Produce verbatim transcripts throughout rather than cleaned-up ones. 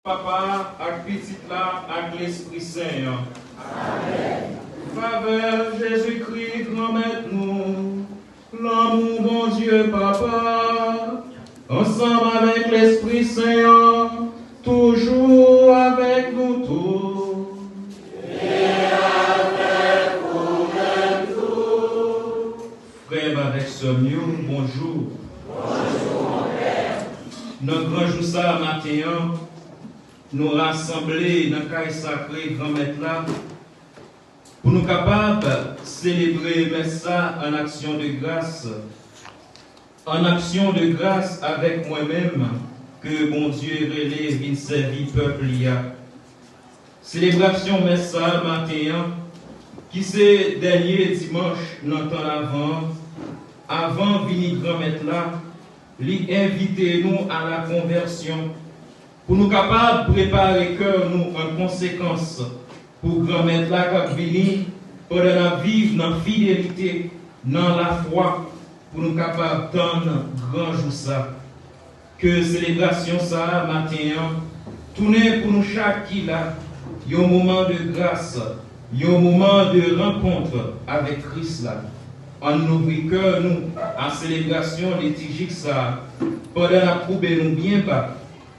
Papa, ak Pitit la, ak Lespri Sen an. Favè Jezikri, Granmèt nou, lanmou Bondye Papa, ansanm avèk Lespri Sen an, toujou avèk nou tout. Frè m avèk sè m yo, bonjou. Nan gran jou sa a maten an, nou rasanble nan kay sakre Granmèt la pou nou kapab selebre mès sa an aksyon de gras. An aksyon de gras avèk mwen menm ke Bondye rele vin sèvi pèp li a. Selebrasyon mès sa a maten an, ki se dènye dimanch nan tan Lavan an, avan vini Granmèt la, li envite nou a la konvèsyon, pou nou kapab prepare kè nou an konsekans pou Granmèt la k ap vini, pandan n ap viv nan fidelite, nan lafwa, pou nou kapab tann gran jou sa. Ke selebrasyon sa a maten an tounen pou nou chak ki la yon moman de gras, yon moman de rankont avèk Kris la. Ann louvri kè nou a selebrasyon litijik sa a, pandan n ap koube nou byen ba,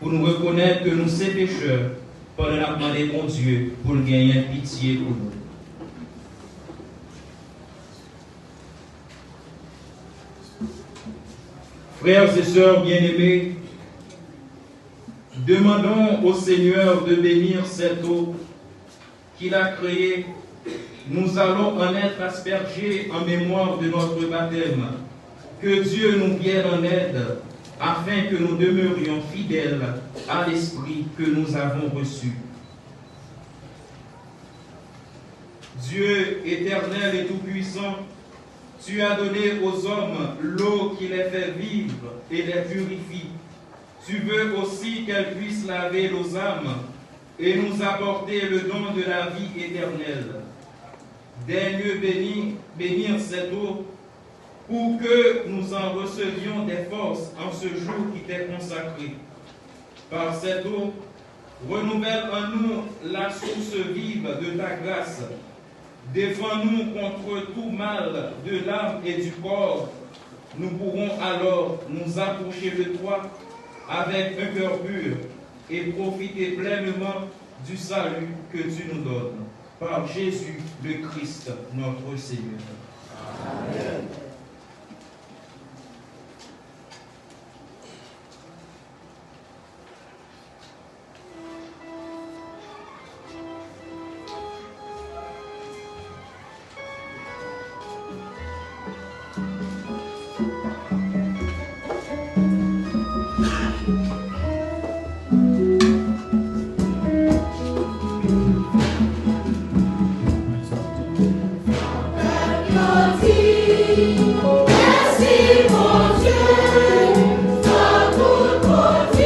pou nou rekonèt ke nou se pechè, pandan n ap mande Bondye pou l genyen pitye pou nou. Frères et sœurs bien-aimés, demandons au Seigneur de bénir cette eau qu'il a créée. Nous allons en être aspergés en mémoire de notre baptême. Que Dieu nous vienne en aide afin que nous demeurions fidèles à l'esprit que nous avons reçu. Dieu éternel et tout-puissant, tu as donné aux hommes l'eau qui les fait vivre et les purifie. Tu veux aussi qu'elle puisse laver nos âmes et nous apporter le don de la vie éternelle. Daigne bénir, bénir cette eau pour que nous en recevions des forces en ce jour qui t'est consacré. Par cette eau, renouvelle en nous la source vive de ta grâce. Défends-nous contre tout mal de l'âme et du corps. Nous pourrons alors nous approcher de toi avec un cœur pur et profiter pleinement du salut que tu nous donnes. Par Jésus le Christ, notre Seigneur. Amen.